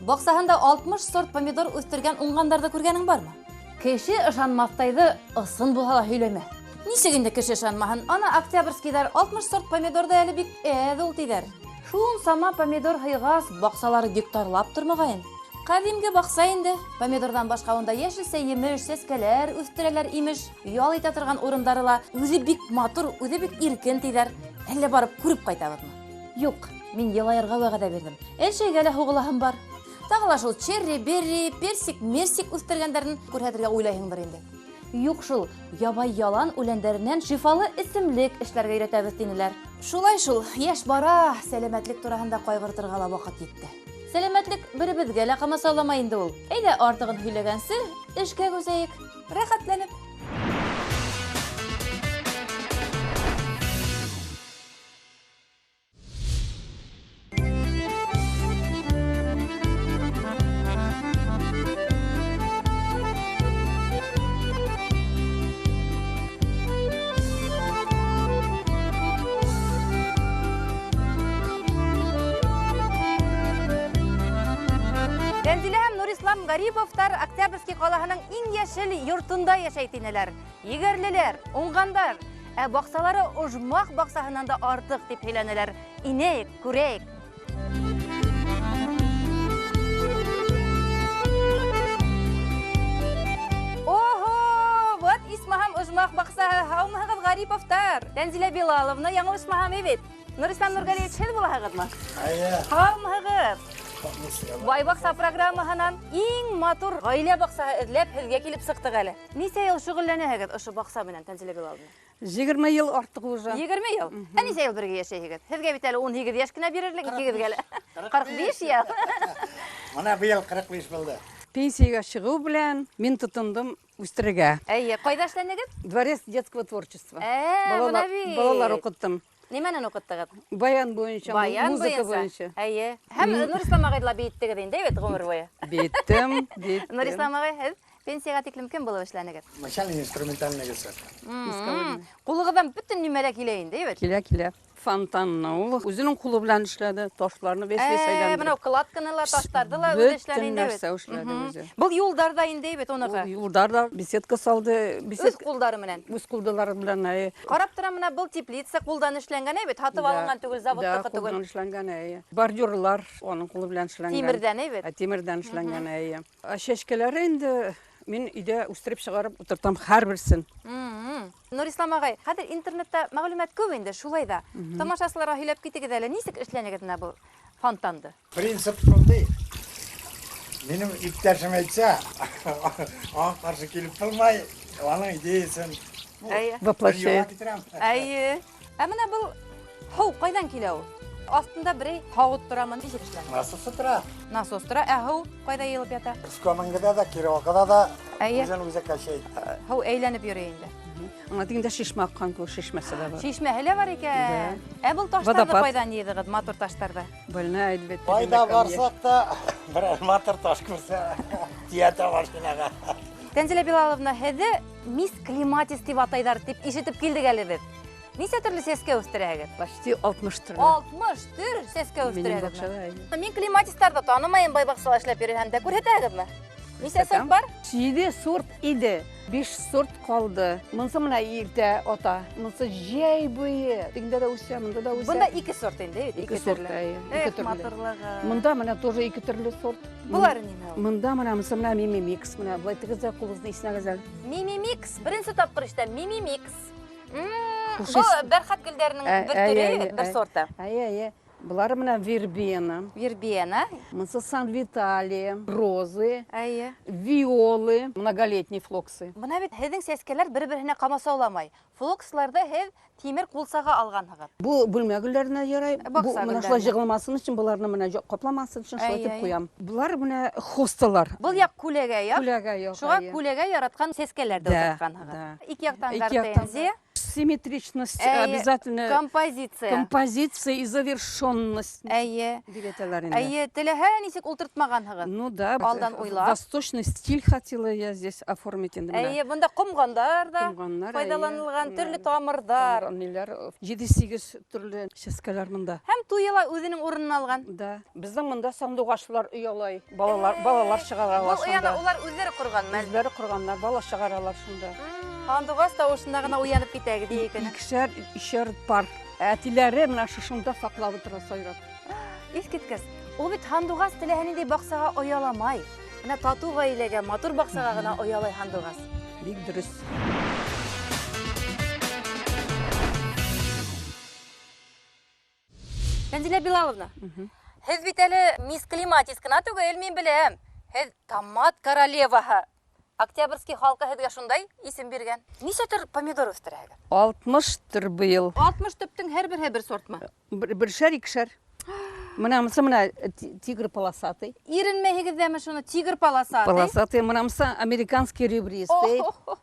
Баҡсаһында 60 сорт помидор үҫтергән уңғандарҙы күргәнең бармы? Кеше ышанмаҫтайҙы ысын булһа ла һөйләмә. Нисек инде кеше ышанмаһын? Ана Октябрьскийҙар 60 сорт помидор ҙа әле бик әҙ ул тиҙәр. Шунсама помидор һыйғас, баҡсалары гектарлап тормағайын. Ҡәҙимге баҡса инде. Помидорҙан башҡа унда йәшелсә, емеш, сәскәләр үҫтерәләр имеш. Ял итә торған урындары ла үҙе бик матур, үҙе бик иркен тиҙәр. Әллә барып күреп ҡайтабыҙмы? Юҡ, мин йылайырға вәғәҙә бирҙем. Әлшәйгә лә һуғылаһым бар. Тағы ла шул черри-берри, персик-мерсик үҫтергәндәрен күрһәтергә уйлайһыңдыр инде. Юҡ шул, ябай ялан үләндәренән шифалы эсемлек эшләргә өйрәтәбеҙ тинеләр. Шулай шул, йәш бара, сәләмәтлек тураһында ҡайғыртырға ла ваҡыт етте. Сәләмәтлек беребеҙгә лә ҡамасауламай инде ул. Әйҙә, артығын һөйләгәнсе, эшкә күсәйек. Рәхәтләнеп. Тәнзилә һәм Нурислам Гариповтар Октябрьский ҡалаһының иң йәшел йортонда йәшәй тинеләр. Егәрлеләр, уңғандар. Ә баҡсалары ожмах баҡсаһынан да артыҡ дип һөйләнәләр. Инәйек, күрәйек. Ого, вот исмаһам ожмах баҡсаһы. Һаумыһығыҙ, Ғариповтар. Тәнзилә Билаловна, яңылышмаһам бит. Нурислам Нургалиевич, һеҙ булаһығыҙмы? Әйе. Һаумыһығыҙ. Бай баҡса программаһынан иң матур ғаилә баҡсаһы эҙләп һеҙгә килеп сыҡтыҡ әле. Нисә йыл шөғөлләнәһегеҙ ошо баҡса менән, Тәнзилә Билаловна? 20 йыл артыҡ уже. 20 йыл? Ә нисә йыл бергә йәшәйһегеҙ? Һеҙгә бит әле 18 йәш кенә бирерлек, икегеҙгә лә. 45 йыл. Мына быйыл 45 булды. Пенсиягә чыгыу белән мин тотындым үстерергә. Әйе, кайда эшләнегеҙ? Дворец детского творчества. Ә, мына бит. Балалар уҡыттым. Нимәнән уҡыттығыҙ? Баян буйынса, Баян музыка буйынса. буйынса. Әйе. Һәм Нурислам ағайҙы ла бейеттегеҙ инде, бит ғүмер буйы. Бейеттем, бейеттем. Нурислам ағай, һеҙ пенсияға тиклем кем булып эшләнегеҙ? Начальный инструментальный государство. Ҡулығыҙҙан бөтөн нимә лә килә инде, бит? Килә, килә. Фонтанны ул үзенең кулы белән эшләде, ташларны весь весь Ә, әйләндереп. мына кладканы ла, таштарҙы ла үҙе эшләне Бөтөн инде бит. нәрсә эшләде үҙе. Был юлдар да инде бит уныҡы. Ул юлдар да беседка салды, Үҙ беседка ҡулдары менән. үҙ ҡулдары белән, әйе. Ҡарап торам, мына был теплица ҡулдан эшләнгән бит, һатып алынған түгел, заводтыҡы Да, түгел. ҡулдан эшләнгән, әйе. Бордюрлар уның ҡулы белән эшләнгән. Тимерҙән бит. Ә, тимерҙән эшләнгән, әйе. Ә чәчкәләре инде мин өйҙә үҫтереп сығарып ултыртам һәрберсен. Нурислам ағай, хәҙер интернетта мәғлүмәт күп инде, шулай ҙа. Тамашасыларға һөйләп китегеҙ әле, нисек эшләнегеҙ менә был фонтанды? Принцип шундай. Минең иптәшем әйтсә, аңа ҡаршы килеп булмай, уның идеясын Әйе. Воплощает. китерәм. Әйе. Ә менә был һыу ҡайҙан килә ул? Аҫтында берәй һауыт торамы, нисек эшләнә? Насосы тора. Насос тора, ә һыу ҡайҙа йыйылып ята? Скомангыда да, Кировҡада да Әйе. үҙен үҙе кәшәй. Һыу әйләнеп йөрөй инде. Аңа тигәндә шишмә аҡҡан кеүек шишмәсе дә бар. Шишмәһе лә бар икән. Ә был таштарҙы Водопад. ҡайҙан йыйҙығыҙ, матур таштарҙы? Больная әлбиттә. Ҡайҙа барсаҡ та берәр матур таш күрсә, тейәтә машинаға. Тәнзилә Билаловна, һеҙҙе Мисс Клематис тип атайҙар тип ишетеп килдек әле беҙ. Нисә төрлө сәскә үҫтерәһегеҙ? Почти 60 төрлө. 60 төр сәскә Минең үҫтерәһегеҙме? баҡсала, әйе. Мин клематистарҙы танымайым, бай баҡсала эшләп йөрөһәм дә. Күрһәтәһегеҙме? Нисә сорт бар? 7 сорт иде. 5 сорт ҡалды. Мынсы мына иртә ата, мынсы җәй буйы. Тегендә дә үсә, монда да үсә. Бында ике сорт инде, бит, ике ике сорт, төрлө. әйе, ике Эх, төрлө. матурлығы. Монда менә тоже ике төрлө сорт. Булар нимә ул? Монда менә мынсы менә мими микс, менә былай тегез дә ҡулығыҙны иснәгеҙ әле. Мими микс, беренсе тапҡыр ишетәм, мими микс. Хуш Был ис. бәрхәт гөлдәренең Ә, бер әйе, төрө, әйе, бер әйе. сорты. Әйе, әйе. Булар менә вербена. Вербена. Мынсы Сан Виталия, розы, Әйе. виолы, многолетний флоксы. Бына бит һеҙҙең сәскәләр бер-береһенә ҡамасауламай. Флоксларҙы һеҙ тимер ҡулсаға алғанһығыҙ. Бу бүлмә гөлдәренә ярай. Баҡса Бу менә шулай гөлдәренә. жығылмасын өчен, буларны менә ҡапламасын өчен шулай Әй, итеп әй. ҡуям. Булар менә хосталар. Был яҡ күләгә яҡ. Күләгә яҡ, Шуға әйе. күләгә яратҡан сәскәләрҙе Да, ултыртҡанһығыҙ. да. Ике яҡтан Ике яҡтан гортензия. Симметричность Әйе, обязательно. Композиция. Композиция и завершенность. Әйе. Дип әйтәләр инде. Әйе, теләһә нисек ултыртмағанһығыҙ. Ну да. Алдан уйлап. Восточный стиль хотела я здесь оформить инде менә. Әйе, бында ҡомғандар да Комганнар, әйе. файҙаланылған, Менә төрлө тамырҙар. тамыр, ниләр, 7-8 төрле сәскәләр монда. Һәм туйы ла үҙенең урынын алған. Да. Безнең монда сандугачлар оялай. Балалар, балалар чыгаралар Был ояны шунда. улар үҙҙәре ҡорған мәл. Үзләре корганнар, бала чыгаралар шунда. Һандуғас тауышына ғына уянып китәгеҙ икән. Икешәр, өчәр пар. Әтиләре менә шушында саклап утыра сайрап. Иҫ киткес. Ул бит һандуғас теләһә ниндәй баҡсаға ояламай. Менә татыу ғаиләгә, матур баҡсаға ғына оялай һандуғас. Бик дөрес. Тәнзилә Билаловна, һеҙ бит әле мисс Климатис кына түгел, мин беләм. Һеҙ томат королеваһы. Октябрьский халҡы һеҙгә шундай исем биргән. Нисә төр помидор үҫтерәһегеҙ? 60 төр быел. 60 төптөң һәр береһе бер сортмы? Бершәр, икешәр. Менә монысы менә тигр полосатый. Иренмәйһегеҙ ҙәме шуны тигр полосатый? Полосатый, менә монысы американский ребристый.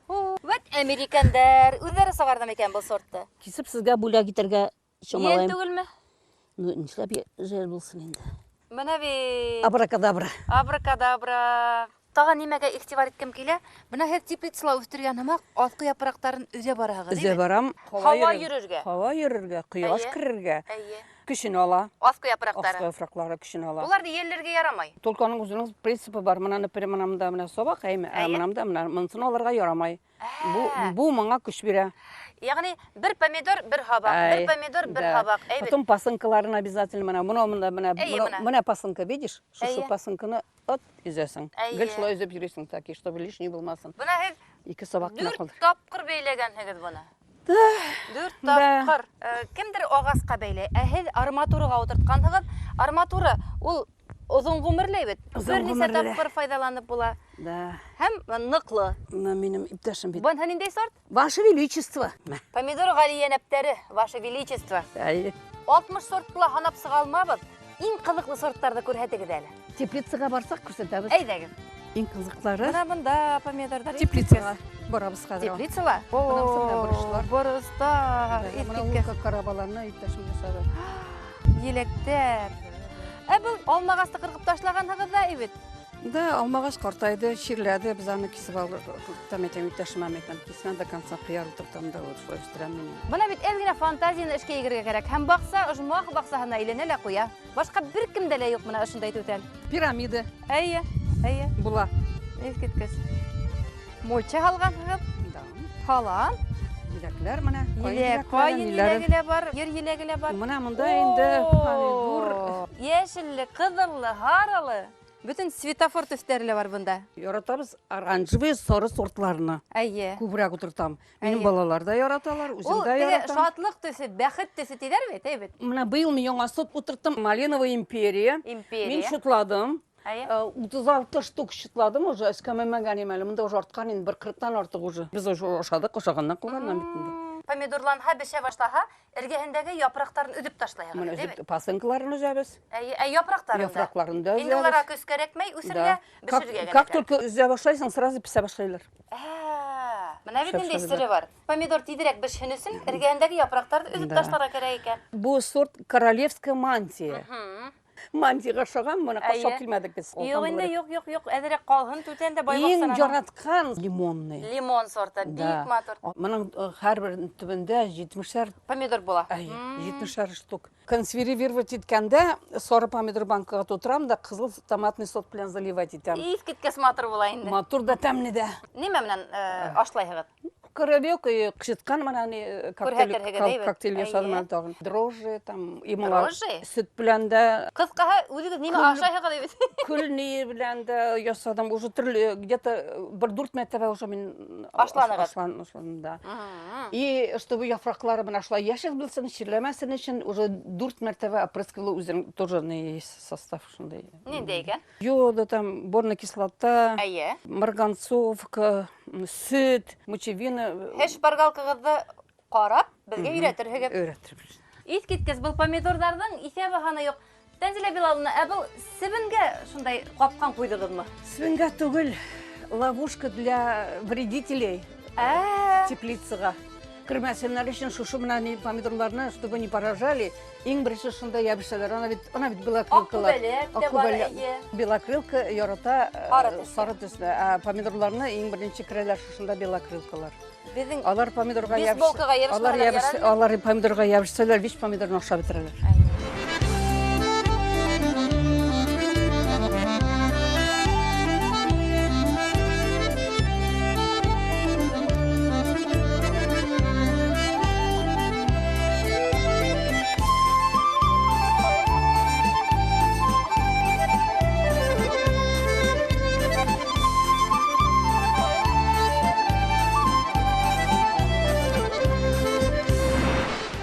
Вәт американдар үҙҙәре сығарҙы микән был сортты? Кисеп сезгә бүләк итәргә Йәл чамалайым. түгелме? Ну, нишләп жәл булсын инде. Менә бит. Абракадабра. Абракадабра. Тағы нимәгә иғтибар иткем килә? Бына һеҙ теплицала үҫтергән һымаҡ аҫҡы япраҡтарын өҙә бараһығыҙ, Өҙә әйме? барам. Һауа йөрөргә. Һауа йөрөргә, ҡояш Әйе. керергә. Әйе. Көсөн ала. Аҫҡы япраҡтары. Аҫҡы яфраҡлары көсөн ала. Уларҙы елләргә ярамай. Только аның үзенең принципы бар. Менә, например, менә монда менә сабак, әйме? Ә Әйе. менә монда менә монысын алырга ярамай. Бу Ә. бу моңа көч бирә. Ягъни бер помидор бер һабаҡ, бер Әй, помидор бер да. һабаҡ. Әйбәт. Потом пасынкаларын обязательно менә моны монда менә Әйе, моны- менә. менә пасынка, видишь? Шушы Әйе. пасынканы от өзәсең. Әйе. Гел шулай өзеп йөрисең, таки, чтобы лишний булмасын. Бына һеҙ Ике сабак кына дүрт калды. тапҡыр бәйләгәнһегеҙ быны. Дүрт Да. тапҡыр. Кемдер ағасҡа бәйләй, ә һеҙ арматураға ултыртҡанһығыҙ. Арматура ул оҙон ғүмерле бит. Оҙон Бер нисә ғүмерле. тапҡыр файҙаланып була. Да. Һәм ныҡлы. Менә минем иптәшем бит. Быныһы ниндәй сорт? Ваше Величество. Помидор ғали йәнәптәре, Ваше Величество. Әйе. 60 сортты ла һанап сыға алмабыҙ. Иң ҡыҙыҡлы сорттарҙы күрһәтегеҙ әле. Теплицаға барсаҡ күрсәтәбеҙ. Әйҙәгеҙ. Иң ҡыҙыҡлары. Бына бында помидорҙар. Теплицаға барабыҙ хәҙер. Теплицала? Бына менә боростар. Боростар. Менә Иҫ киткес. лука карабаларны иптәшем ясады. Еләктәр. Ә был алмағасты ҡырҡып ташлағанһығыҙ ҙа бит. Да, алмағас ҡартайҙы, чирләде, без аны кисеп алдык. Там әйтәм, иптәшемә әйтәм, кисмә до конца ҡыяр ултыртам да, вот шулай үҫтерәм мин. Бына бит әҙ генә фантазияны эшкә егергә кәрәк. Һәм баҡса ожмах баҡсаһына әйләнә лә ҡуя. Башҡа бер кемдә лә юҡ бына ошондай түтәл. Пирамида Әйе, әйе, була. иҫ киткес. Мульча һалғанһығыҙ, Да. һалан, Еләкләр менә. еләк, ҡайын еләге лә бар, ер еләге лә бар. Менә монда инде помидор. Йәшелле, ҡыҙыллы, һарылы. Бөтөн светофор төҫтәре лә бар бында. Яратабыз оранжевый сары сортларны. Әйе. Күбрәк утыртам. Минем Әйе. балалар да яраталар, үзем Ул дә теге яратам. шатлыҡ төҫө, бәхет төҫө тиҙәр бит, әй бит. Менә быел мин яңа сорт утырттым. Малиновая империя. Империя. Мин шутладым. Әйе. 36 штук шутладым уже, эскәмәмәгән инем әле. Монда уже арткан инде, бер 40-тан артык уже. Без уже ашадык, ашаганнан калганнан бит инде. Помидорланһа, бешә башлаһа, эргәһендәге япраҡтарын өҙөп ташлайһығыҙ, Менә әйбәт? өзеп пасынкаларын өзәбез. Әйе, ә япраҡтарын да. Яфраҡларын да Инде өзәбез. уларға көс кәрәкмәй, үҫергә, Да. Как, бешергә генә как кәрәк. только өзә башлайсың, сразу песә башлайлар. Ә, Менә бит Шәп ниндәй шәп сере бар. Помидор тиҙерәк бешһен өсөн эргәһендәге япраҡтарҙы өҙөп Да. ташларға кәрәк икән. Бу сорт королевская мантия. Мантияға ошаған, моны Әйе. ҡашап килмәдек без. Юҡ инде, юҡ, юҡ, юҡ, әҙерәк ҡалһын, түтән дә бай Иң баҡсанан. яраткан лимонный. Лимон сорты, Да. бик матур. Моның һәрбер төбендә 70-әр Помидор була. Әй, 70-әр штук. Консервировать иткәндә сары помидор банкаға тутырам да кызыл томатный сок белән заливать итәм. Иҫ киткес матур була инде. Матур да тәмле дә. Нимә менән ашлайһығыҙ? Коровек и ҡышытҡан менән коктейль, Күрһәтерһегеҙ, әйбәт. коктейль ясадым Әйе. әле тағын. Дрожжи там, и моңа Дрожжи? сөт белән дә, Ҡыҫҡаһы, үҙегеҙ нимә Көл- ашайһығыҙ бит? көл ние белән дә ясадым. Уже төрле, где-то бер дүрт мәртәбә уже мин Ашланығыҙ. Ашланым, да. И чтобы яфраҡлары менә шулай йәшел булсын, чирләмәсен өчен уже дүрт мәртәбә опрыскивала үзен тоже не состав шундай. Ниндәй икән? Йода там, борная кислота, Әйе. марганцовка, сөт, мочевина. Һеҙ шпаргалкағыҙҙы ҡарап, беҙгә өйрәтерһегеҙ. Өйрәтербеҙ. Иҫ киткес, был помидорҙарҙың иҫәбе һаны юҡ. Тәнзилә Билаловна, ә был себенгә шундай ҡапҡан ҡуйҙығыҙмы? Себенгә түгел, ловушка для вредителей Ә, теплицаға. Кермәсеннәр өчен шушы менә ни помидорларны, чтобы не поражали, иң беренче шунда ябышалар. Ана бит, ана бит белокрылкалар. Ак күбәләк тә бар, әйе. Белокрылка ярата Сары төсле. сары төсле. Ә помидорларны иң беренче керәләр шушында белокрылкалар. Беҙҙең Алар помидорга Бейсболкаға ябыш- алар ябышмаһалар ябыш- ярармы? алар помидорга ябышсалар, биш помидорны ашап бетерәләр.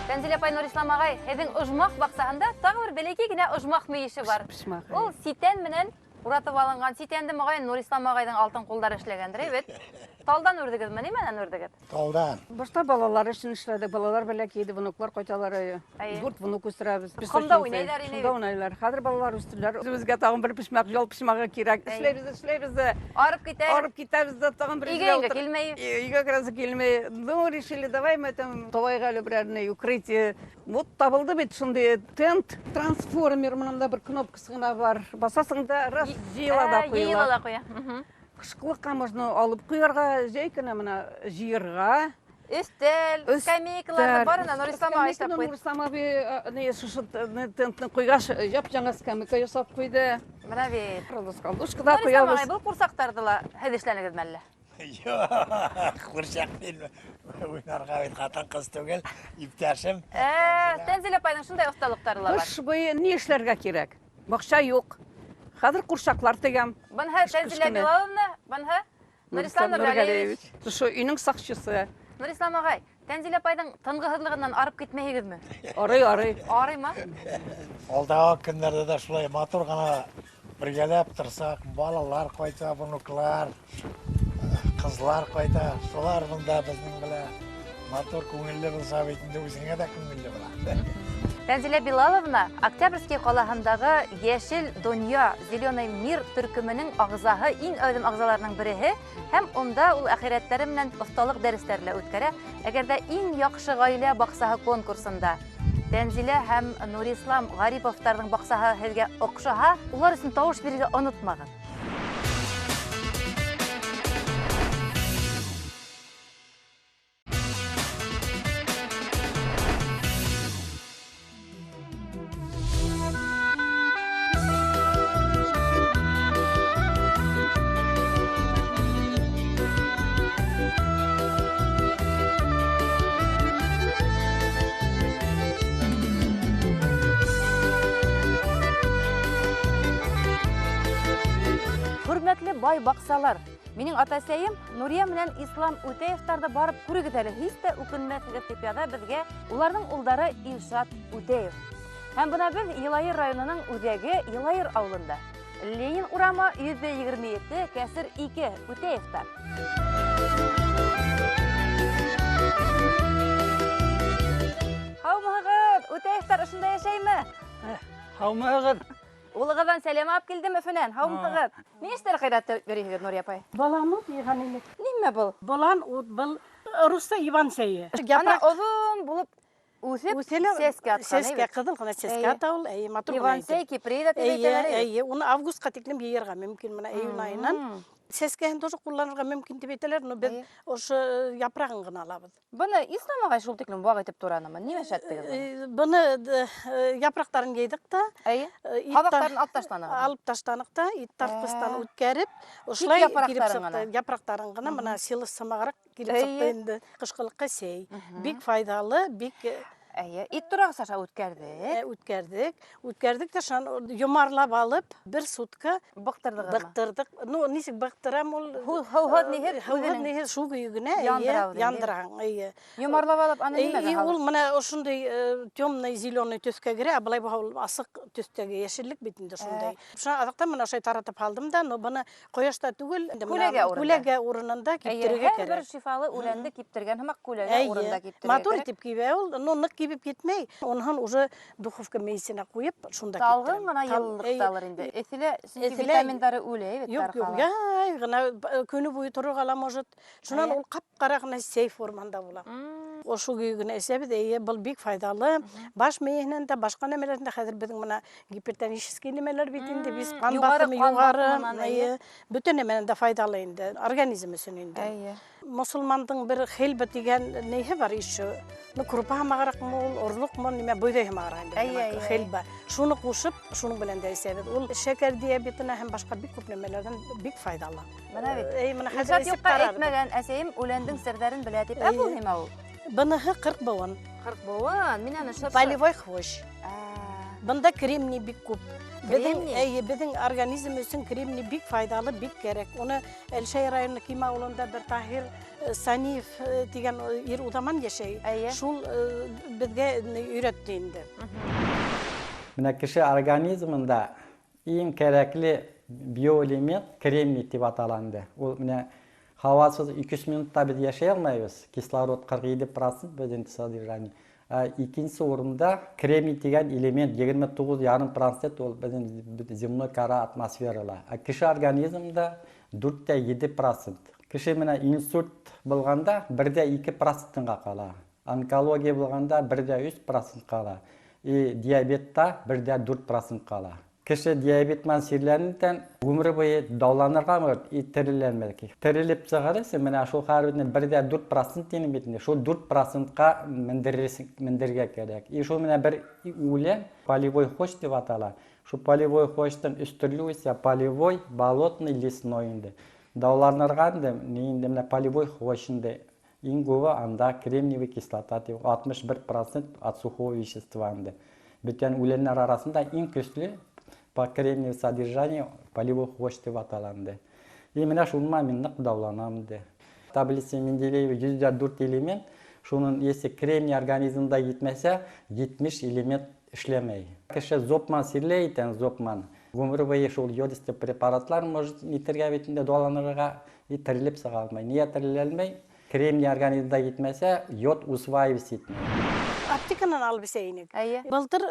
Тәнзилә апай, Нурислам ағай, һеҙҙең ожмах баҡсаһында тағы бер бәләкәй генә ожмах мөйөшө бар. Пышмаҡ. Ул ситән менән уратып алынған. Ситәнде моғайын Нурислам ағайҙың алтын ҡулдары эшләгәндер, әйбәт. Талдан үрҙегеҙме, нимәнән үрҙегеҙ? Талдан. Башта балалар өчен эшләдек. Балалар бәләкәй иде, внуклар кайталар. Әйе. Дүрт внук үстерәбез. Ҡомда уйнайҙар ине Шунда уйнайлар. Хәҙер балалар үстеләр. Үҙебеҙгә тагын бер пышмаҡ, ял пышмағы кирәк. Әйе. Эшләйбеҙ, дә, эшләйбеҙ дә. Арып китә. Арып китәбеҙ дә, тагын бер Өйгә җиргә инде утырып- килмәй. Өйгә керәсе килмәй. Ну, решили, давай мы там табайыҡ әле берәр укрытие. Вот табылды бит шундый тент, трансформер, мында бер кнопкасы гына бар. Басасың да, раз, җыела да Ә, куела. Йыйыла ла ҡуя. Мгм. Кышкылыкка можно алып куярга, җәй көне менә җыярга. Өҫтәл, Өҫтәл. скамейкаларҙы барына Нурислам ағай эшләп ҡуйҙы. Нурислам абый, не, шушы тентны куйгач, яп-яңа скамейка ясап куйды. Бына бит. Раскладушка да Нурислам куябыз. ағай, был ҡурсаҡтарҙы ла һеҙ эшләнегеҙме әллә? Юҡ, ҡурсаҡ мин уйнарға бит ҡатын-ҡыҙ түгел, иптәшем. Ә, Тәнзилә апайҙың шундай оҫталыҡтары ла бар. Кыш буе ни эшләргә кирәк? Бакча юк. Хәзер курчаклар тегәм. Бынһы Тәнзилә кенә. Билаловна, бынһы Нурислам Нургалиевич. Шушы өйнең сакчысы. Нурислам ағай, Тәнзилә апайҙың тынғыһыҙлығынан арып китмәйһегеҙме? Арый, арый. Арыймы? Алдағы көннәрдә дә шулай матур ғына бергәләп торсаҡ, балалар ҡайта, внуклар, ҡыҙлар ҡайта. Шулар бында беҙҙең белән матур күңелле булса бит инде үҙеңә дә күңелле була. Тәнзилә Билаловна Октябрьский ҡалаһындағы Йәшел донъя, Зеленый мир төркөмөнөң ағзаһы, иң әүҙем ағзаларының береһе, һәм унда ул әхирәттәре менән оҫталыҡ дәрестәре лә үткәрә. Әгәр ҙә иң яҡшы ғаилә баҡсаһы конкурсында Тәнзилә һәм Нурислам Ғариповтарҙың баҡсаһы һеҙгә оҡшаһа, улар өсөн тауыш бирергә онотмағыҙ. Хөрмәтле бай баҡсалар, минең ата-әсәйем Нурия менән Ислам Үтәевтарҙы барып күрегеҙ әле, һис тә үкенмәҫһегеҙ тип яҙа беҙгә уларҙың улдары Илшат Үтәев. Һәм бына беҙ Йылайыр районының үҙәге Йылайыр ауылында. Ленин урамы 127, кәсер 2, Үтәевтар. Һаумыһығыҙ, Үтәевтар ошонда йәшәйме? Һаумыһығыҙ. Улығыҙҙан сәләм алып килдем Өфөнән. Һаумыһығыҙ. Ни эштәр ҡайратты йөрөйһөгөҙ, Нурия апай? Болан ут йыйған инек. Нимә был? Болан ут, был русса Иван сәйе. Ана оҙон булып үҫеп, Үҫә лә сәскә атҡан, Сәскә, әйбәт. ҡыҙыл ғына сәскә Эйе. ата ул, эйе, матур ғына Иван итеп. сәй, кипрей ҙа тип Эйе, әйтәләр, әйбәт. эйе, уны августҡа тиклем йыйырға мөмкин, бына июнь айынан. Сәскәһен тоже ҡулланырға мөмкин тип әйтәләр, но беҙ Эйе. ошо япрағын ғына алабыҙ. Быны Ислам ағай шул тиклем ваҡ итеп туранымы? Нимә эшләттегеҙ быны? Быны япраҡтарын йыйҙыҡ та, Эйе. ит Һабаҡтарын алып ташланыҡ. Алып ташланыҡ та, ит тартҡыстан Ә. үткәреп, ошолай килеп япраҡтарын сыҡты. ғына. Япраҡтарын ғына, бына силос сымағыраҡ килеп Эйе. сыҡты инде. Ҡышҡылыҡҡа сәй. Бик файҙалы, бик Эйе, ит турағыс аша үткәрҙек. Үткәрҙек. Үткәрҙек тә шунан йомарлап алып, бер сутка Быҡтырҙығыҙмы? быҡтырҙыҡ. Ну, нисек быҡтырам ул? Һыуһыҙ ниһеҙ, Һыуһыҙ үҙенең ниһеҙ, шул көйө генә, эйе, Яндыра үҙен, яндыраң, эйе. Йомарлап алып, аны нимәгә һалып? Ул менә ошондай темный зеленый төҫкә керә, ә былай булһа ул асыҡ төҫтәге йәшеллек бит инде шундай. Шунан аҙаҡтан менә ошолай таратып һалдым да, но быны ҡояшта түгел, инде менә Күләгә урында. Күләгә урынында Эйе, киптерергә һәр бер кәрәк. шифалы үләнде киптергән һымаҡ күләгә Эйе, урында киптерергә матур кәрәк. итеп кибә ул, но ныҡ кибеп китмәй. Уныһын уже духовка мейесенә ҡуйып, шунда Талғын киптерәм. ғына йыллыҡта алыр инде. Эҫелә, сөнки Эҫелә витаминдары үлә, бит, Юҡ, юҡ, тарҡала. яй ғына, көнө буйы торорға ла может. Шунан Эйе. ул ҡап-ҡара ғына сәй форманда була. Ошо көйө генә эсәбеҙ. Эйе, был бик файҙалы. Баш мейеһенән дә, башҡа нәмәләрҙән дә хәҙер беҙҙең бына гипертонический нәмәләр бит инде, биз ҡан Юғары баҫымы ҡан юғары, баҫымынан, эйе. эйе, бөтә нәмәнән дә файҙалы инде, организм өсөн инде. Эйе. Мосолмандың бер хелбе тигән ниһе бар еще. Ну, крупа һымағыраҡмы ул, орлоҡмы, нимә, бойҙай һымағыраҡ инде. Әйе, эйе, Хелбе. Шуны ҡушып, шуның белән дә эсәбеҙ. Ул шәкәр диабетына һәм башҡа бик күп нәмәләрҙән бик файҙалы. Бына бит. Эй, бына хәҙер Илшат эсеп юҡҡа ҡарарбыҙ. әйтмәгән, әсәйем үләндең серҙәрен белә тип. Ә был Эйе. нимә ул? Быныһы 40 быуын. 40 быуын. Мин аны шыршы. Полевой хвощ. Бында кремний бик күп. Беҙҙең, Кремний? эйе, беҙҙең организм өсөн кремний бик файҙалы, бик кәрәк. Уны Әлшәй районы Кима ауылында бер Таһир Саниев тигән ир уҙаман йәшәй. Эйе. Шул беҙгә өйрәтте инде. Менә кеше организмында иң кәрәкле биоэлемент кремний тип атала инде. Ул менә һавасыз 200 минутта беҙ йәшәй алмайбыҙ. Кислород 47% беҙҙең содержание. Ә икенсе урында кремний тигән элемент 29,5% ул беҙҙең земной кора атмосферала. Ә кеше организмында 4,7%. Кеше менә инсульт булғанда 1,2%-ға ҡала. Онкология булғанда 1,3% ҡала. И диабетта 1,4% ҡала. Кеше диабет менән сирләнүдән ғүмере буйы дауаланырға мөмкин, и тереләнмәҫ. Терелеп сығыр өсөн менә шул хәрбинең 1,4% тинем бит инде. Шул 4%-ҡа мендерергә кәрәк. И шул менә бер үлән полевой хвощ тип атала. Шул полевой хвощтың өс төрлө үсә: полевой, болотный, лесной инде. Дауаланырға инде, ни инде менә полевой хвощ инде. Иң күбе анда кремниевый кислота тип 61% от сухого вещества инде. Бөтен үләннәр арасында иң көслө по кремниевое содержание полевой хвощ тип атала инде. И менә шунма мин нык дауаланам инде. Таблица Менделеева 104 элемент, шуның если кремний организмда етмәсә, 70 элемент эшләмәй. Кеше зобман сирләй икән, зобман. Ғүмере буйы шул йодистый препаратлар может нитергә бит инде дауаланырға и терелеп сыға алмай. Ниңә терелә алмай? Кремний организмда етмәсә, йод усваивать итмәй. Аптеканан алып эсә инек. Әйе. Былтыр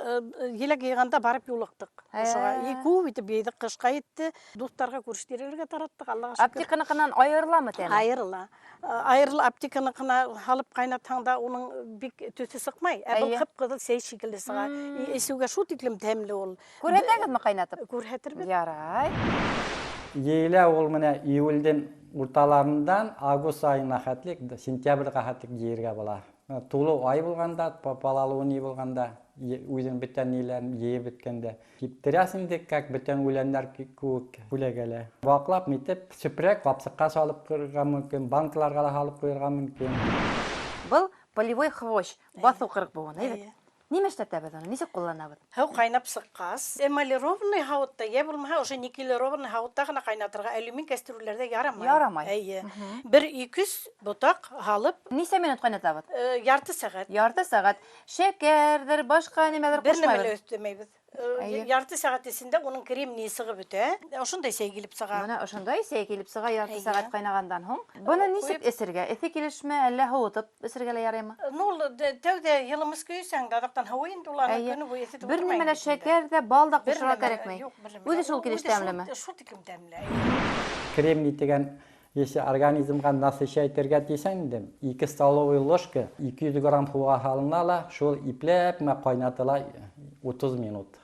еләк йыйғанда барып юлыҡтыҡ. Ошоға Ә. и күп итеп йыйҙыҡ, ҡышҡа етте. Дуҫтарға, күрше-тирәләргә тараттыҡ, Аллаға шөкөр. Аптеканыҡынан айырыламы тәме? Айырыла. Айырыла, аптеканыҡына һалып ҡайнатһаң да уның бик төҫө сыҡмай. Ә был Әйе. ҡып-ҡыҙыл сәй шикелле сыға. И эсеүгә шул тиклем тәмле ул. Күрһәтәгеҙме ҡайнатып? Күрһәтербеҙ. Ярай. Йыйыла ул менә июлдең урталарынан август айына хәтлек, сентябргә хәтлек йыйырға була. Тулы ай булғанда, балалы ни булғанда, үҙең бөтә ниләрен йыйып бөткәндә. Киптерәсең инде, как бөтә үләннәр кеүек күләгәлә. Ваҡлап нитеп, сүпрәк ҡапсыҡҡа салып ҡуйырға мөмкин, банкаларға ла һалып ҡуйырға мөмкин. Был полевой хвощ, баҫыу ҡырыҡ быуын, әйбәт. Эйе. Нимә эшләтәбеҙ уны? Нисек ҡулланабыҙ? Һыу ҡайнап сыҡҡас, эмалированный һауытта, йә булмаһа ошо никелированный һауытта ғына ҡайнатырға, алюмин кәстрүлләрҙә ярамай. Ярамай. Эйе. Бер ике йөҙ ботаҡ һалып, Нисә минут ҡайнатабыҙ? Ярты сәғәт. Ярты сәғәт. Шәкәрҙер, башҡа нимәлер Бер нәмә ҡушмайбыҙ. лә өҫтәмәйбеҙ. Эйе. Ярты сәғәт эсендә уның кремнийы сығып бөтә. Ошондай сәй килеп сыға. Бына ошондай сәй килеп сыға ярты Эйе. сәғәт ҡайнағандан һуң. Быны нисек Ҡуйып эсергә? Эҫе килешме, әллә һыуытып эсергә лә яраймы? Ну, ул тәүҙә йылымыш көйсәң дә, аҙаҡтан һыуый инде ул, аны Эйе. көнө буйы эҫетеп Бер ултырмай нимә лә инде. шәкәр ҙә, бал да Бер ҡушырға нәмә, кәрәкмәй. юҡ, бер нәмә. Үҙе шул килеш Үҙе тәмлеме? шул тиклем тәмле. Кремний тигән, если организмға насыщать итергә тисәң инде, 2 столовый ложка 200 грамм һыуға һалына ла, шул ипләп менә ҡайнатыла 30 минут.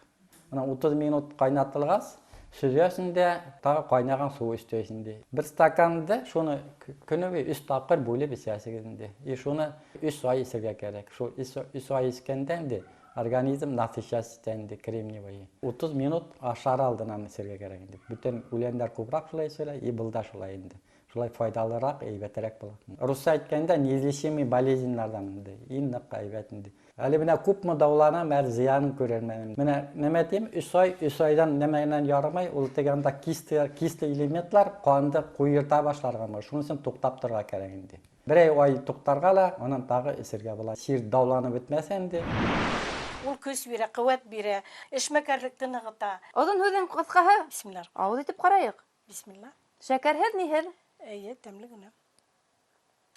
Ана 30 минут ҡайнатылғас, сөҙәсең дә, тағы ҡайнаған һыу өҫтәйһең дә. Бер стаканды шуны көнө буйы өс тапҡыр бүлеп эсәсегеҙ инде. И шуны өс ай эсергә кәрәк. Шул өс ай эскәндә инде организм насыщать итә инде кремниевый. 30 минут ашар алдынан эсергә кәрәк инде. Бүтән үләндәр күберәк шулай эсәләр, и был да шулай инде. Шулай файҙалыраҡ, әйбәтерәк була. Русса әйткәндә, неизлечимый болезньләрҙән инде. Иң ныҡ әйбәт инде. Әле менә күпме дауаланам, әле зыянын күрәлмәнем. Менә нәмә тием, өс ай, өс айҙан нәмә менән ярамай, ул теге анда кисте элементлар ҡанды ҡуйырта башларға мөмкин. Шуның өсөн туҡтап торорға кәрәк инде. Берәй ай туҡтарға ла, унан тағы эсергә була. Сир дауаланып бөтмәсә инде. Ул көс бирә, ҡеүәт бирә, эшмәкәрлекте нығыта. Оҙон һүҙҙең ҡыҫҡаһы. Бисмилла. Ауыҙ итеп ҡарайыҡ. Бисмилла. Шәкәрһеҙ, ниһеҙ? Эйе, тәмле генә.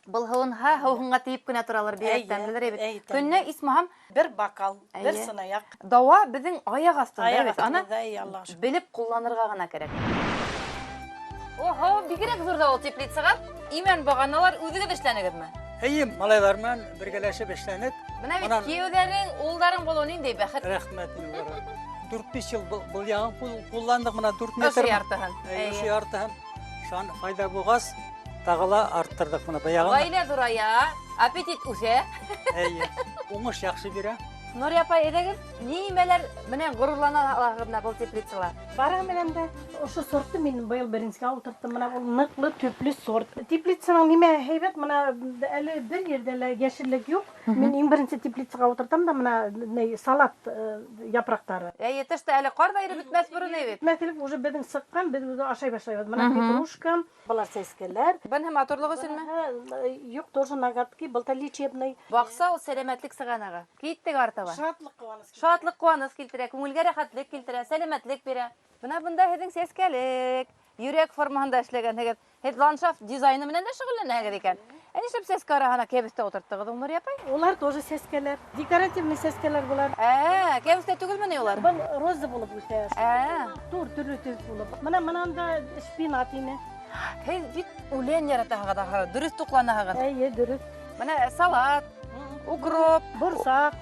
Был һыуынһа, һыуһынға тейеп кенә торалар, бигерәк Эйе, тәмлелер әйбәт. эйе, тәмле. Көнөнә исмаһам бер бокал, бер Эйе. сынаяҡ. Дауа беҙҙең аяҡ аҫтында Аяҡ бит. Аны аҫтында, эйе, Аллаға шөкөр. белеп ҡулланырға ғына кәрәк. Оһо, бигерәк ҙур ҙа ул теплицаға. Имән бағаналар үҙегеҙ эшләнегеҙме? Әйе, малайлар менән бергәләшеп эшләнек. Бына бит кейәүҙәрең, улдарың булыу ниндәй бәхет. Рәхмәт уларға. 4-5 йыл был яғын ҡулландыҡ, бына 4 метр. Ошо яртыһын. Әйе, ошо яртыһын. Шунан файда булғас, тағы ла арттырҙыҡ бына баяғын. Ғаилә ҙурая, аппетит үҫә. Әйе, уңыш яҡшы бирә. Нурия апай, әйҙәгеҙ, нимәләр менән ғорурлана алаһығыҙ бына был теплицала? Барыһы менән дә ошо сортты мин быйыл беренсегә ултырттым. Бына ул ныҡлы, төплө сорт. Теплицаның нимә һәйбәт, бына әле бер ерҙә лә йәшеллек юҡ. Мин иң беренсе теплицаға ултыртам да бына ни, салат япраҡтары. Әйе, тышта әле ҡар ҙа иреп бөтмәҫ борон бит. Бөтмәҫ элек уже беҙҙең сыҡҡан, беҙ үҙе ашай башлайбыҙ. Бына петрушка, былар сәскәләр. Быныһы матурлыҡ өсөнмө? Быныһы, юҡ, тоже ноготки, был та лечебный. Баҡса ул сәләмәтлек сығанағы. Киттек артыға. Шатлыҡ ҡыуаныс килтерә. Шатлыҡ ҡыуаныс килтерә, күңелгә рәхәтлек килтерә, сәләмәтлек бирә. Бына бында һеҙҙең сәскәлек, йөрәк формаһында эшләгәнһегеҙ. Һеҙ ландшафт дизайны менән дә шөғөлләнәһегеҙ икән. Ә нишләп сәскә араһына кәбеҫтә ултырттығыҙ, Нурия апай? Улар тоже сәскәләр, декоративный сәскәләр булар. Кәбеҫтә түгелме ни улар? Был роза булып үҫә. Тур төрлө төҫ булып. Бына мынанда шпинат ине. Һеҙ бит үлән яратаһығыҙ ахыры, дөрөҫ туҡланаһығыҙ. Эйе, дөрөҫ. Бына салат, укроп, борсаҡ.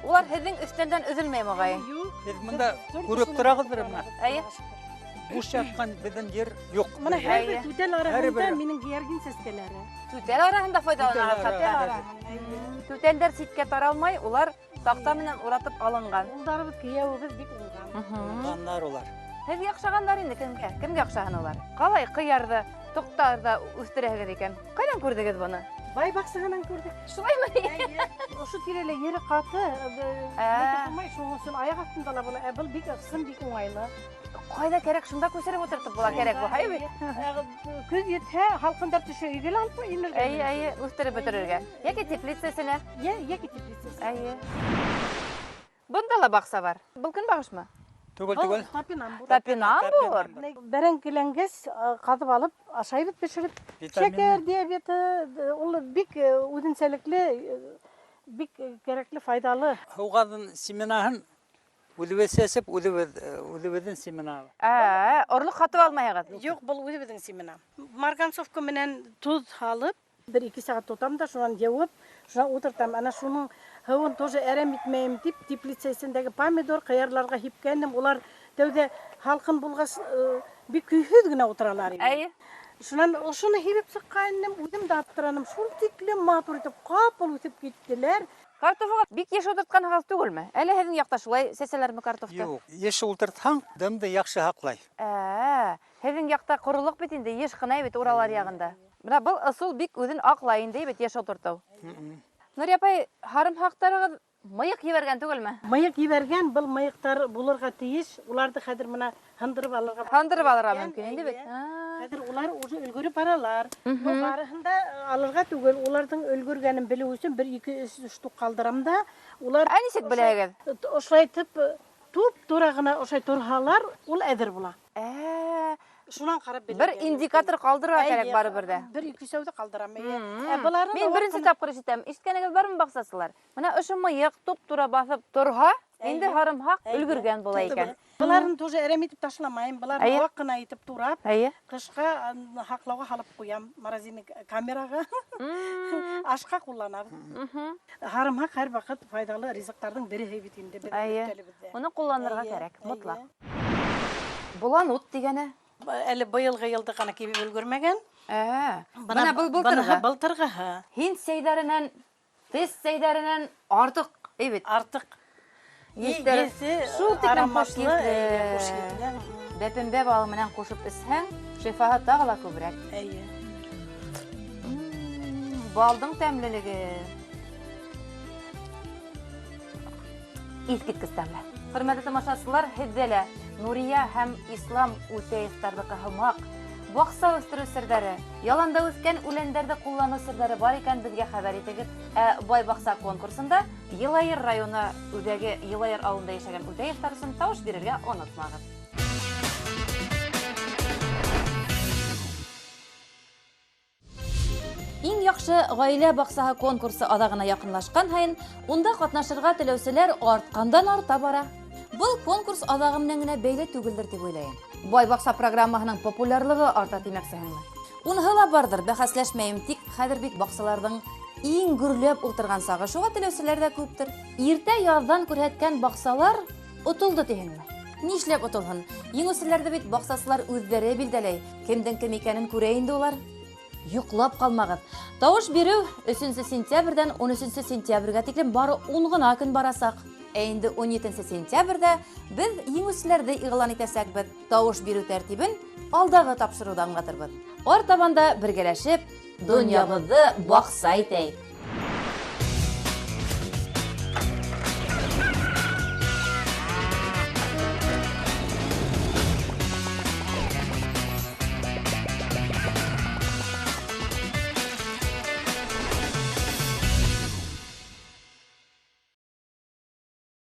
Улар һеҙҙең өҫтәлдән өҙөлмәй моғайын. Юҡ. Һеҙ бында күреп тораһығыҙҙыр бына. Эйе. Буш ятҡан беҙҙең ер юҡ. Бына һәр бер түтәл араһында Һәр бер минең георгин сәскәләре. Түтәл араһында файҙаланаһығыҙ Түтәл хатта. араһында. Түтәлдәр ситкә таралмай, улар таҡта менән уратып алынған. Улдарыбыҙ, кейәүебеҙ бик уңған. Уңғандар улар. Һеҙгә оҡшағандар инде кемгә? Кемгә оҡшаһын улар? Ҡалай ҡыярҙы, тоҡтарҙы үҫтерәһегеҙ икән? Ҡайҙан күрҙегеҙ быны? Бай баҡсаһынан күрҙек. Шулаймы? Эйе. Ошо тирәлә ере ҡаты, булмай, шуның өсөн аяҡ аҫтында ла була. Был бик ыҡсым, бик уңайлы. Ҡайҙа кәрәк, шунда күсереп ултыртып була, кәрәк булһа, бит. Көҙ етһә, һалҡындар төшә, өйгә лә алып инергә. Эйе, эйе, үҫтереп бөтөрөргә. Йәки теплица эсенә. Йәки теплица эсенә. Эйе. Бында ла баҡса бар. Был көнбағышмы? Түгел, Был түгел. топинамбур. Топинамбур. Бәрәңгеләнгәс, ҡаҙып алып, ашайбыҙ бешереп. Витамин. Шәкәр диабеты, ул бик үҙенсәлекле, бик кәрәкле, файҙалы. Һыуғаҙын семенаһын үҙебеҙ сәсеп, үҙебеҙҙең семена. Орлоҡ һатып алмайһығыҙ? Юҡ, был үҙебеҙҙең семена. Марганцовка менән тоҙ һалып, бер-ике сәғәт тотам да, шунан йыуып, шунан ултыртам. Ана шуның һыуын тоже әрәм итмәйем тип, теплица эсендәге помидор, ҡыярларға һипкәнем. Улар тәүҙә һалҡын булғас, бик көйһөҙ генә ултыралар ине. Шунан ошоно һибеп сыҡҡайным, үҙем дә аптыраным. Шул тиклем матур итеп ҡапыл үҫеп киттеләр. Картофға бик йыш ултыртҡанһығыҙ түгелме? Әллә һеҙҙең яҡта шулай сәсәләрме картофты? Юҡ, йыш ултыртһаң, дымды яҡшы һаҡлай. Һеҙҙең яҡта ҡоролоҡ бит инде, йыш ҡына бит Уралар яғында. Бына был ысул бик үҙен аҡлай инде бит йыш ултыртыу. Нурия апай, һарымһаҡтарығыҙ мыйыҡ ебәргән түгелме? Мыйыҡ ебәргән, был мыйыҡтар булырға тейеш. Уларҙы хәҙер бына һындырып алырға Һындырып алырға мөмкин. мөмкин инде бит. Эйе. Хәҙер улар уже өлгөрөп баралар. Был барыһын да алырға түгел, уларҙың өлгөргәнен белеү өсөн бер, ике, өс штук ҡалдырам да. Улар Ә нисек беләһегеҙ? Ошолайтып, туп-тура ғына ошолай торһалар, ул әҙер була. Шунан ҡарап белергә Бер мөмкин. индикатор ҡалдырырға Әйе, кәрәк барыбер ҙә. Бер ике өсәүҙе ҡалдырам, эйе. Быларын Мин да беренсе ваҡытын тапҡыр ишетәм. Ишеткәнегеҙ бармы, баҡсасылар? Бына ошо мыйыҡ туп-тура баҫып торһа, инде һарымһаҡ өлгөргән була Туп-тура. икән. Быларын тоже әрәм итеп ташламайым, быларын ваҡ ҡына итеп турап, ҡышҡа һаҡлауға һалып ҡуям, морозильный камераға. Ашҡа ҡулланабыҙ. Һарымһаҡ һәр ваҡыт файҙалы ризыҡтарҙың береһе бит инде беҙҙең өҫтәлебеҙҙә. Уны ҡулланырға кәрәк, мотлаҡ. Болан ут тигәне? Әле быйылғы йылды ғына кибеп өлгөрмәгән. Бына был былтырғы. Быныһы былтырғыһы. Һинд сәйҙәренән, тес сәйҙәренән артыҡ, эй бит. Артыҡ. Еҫтәре Еҫе шул тиклем хуш ароматлы, еҫле. әйе, хуш еҫле. Бәпембә балы менән ҡушып эсһәң, шифаһы тағы ла күберәк. Әйе. Балдың тәмлелеге. Иҫ киткес тәмле. Хөрмәтле тамашасылар, һеҙҙә лә Нурия һәм Ислам Үтәевтарҙыҡы һымаҡ баҡса үҫтереү серҙәре, яланда үҫкән үләндәрҙе ҡулланыу серҙәре бар икән, беҙгә хәбәр итегеҙ. Ә Бай баҡса конкурсында Йылайыр районы үҙәге Йылайыр ауылында йәшәгән Үтәевтар өсөн тауыш бирергә онотмағыҙ. Иң яҡшы ғаилә баҡсаһы конкурсы аҙағына яҡынлашҡан һайын, унда ҡатнашырға теләүселәр артҡандан арта бара. Был конкурс аҙағы менән генә бәйле түгелдер тип уйлайым. Бай баҡса программаһының популярлығы арта тимәксеһеңме? Уныһы ла барҙыр, бәхәсләшмәйем, тик хәҙер бит баҡсаларҙың иң гөрләп ултырған сағы, шуға теләүселәр ҙә күптер. Иртә яҙҙан күрһәткән баҡсалар отолдо тиһеңме? Нишләп отолһон? Еңеүселәрҙе бит баҡсасылар үҙҙәре билдәләй. Кемдең кем икәнен күрә инде улар. Йоҡлап ҡалмағыҙ. Тауыш биреү өсөнсө сентябрҙән ун өсөнсө сентябргә тиклем бары ун ғына көн барасаҡ. Ә инде 17 сентябрҙә беҙ еңеүселәрҙе иғлан итәсәкбеҙ. Тауыш биреү тәртибен алдағы тапшырыуҙа аңлатырбыҙ. Артабан да бергәләшеп, донъябыҙҙы баҡса итәйек.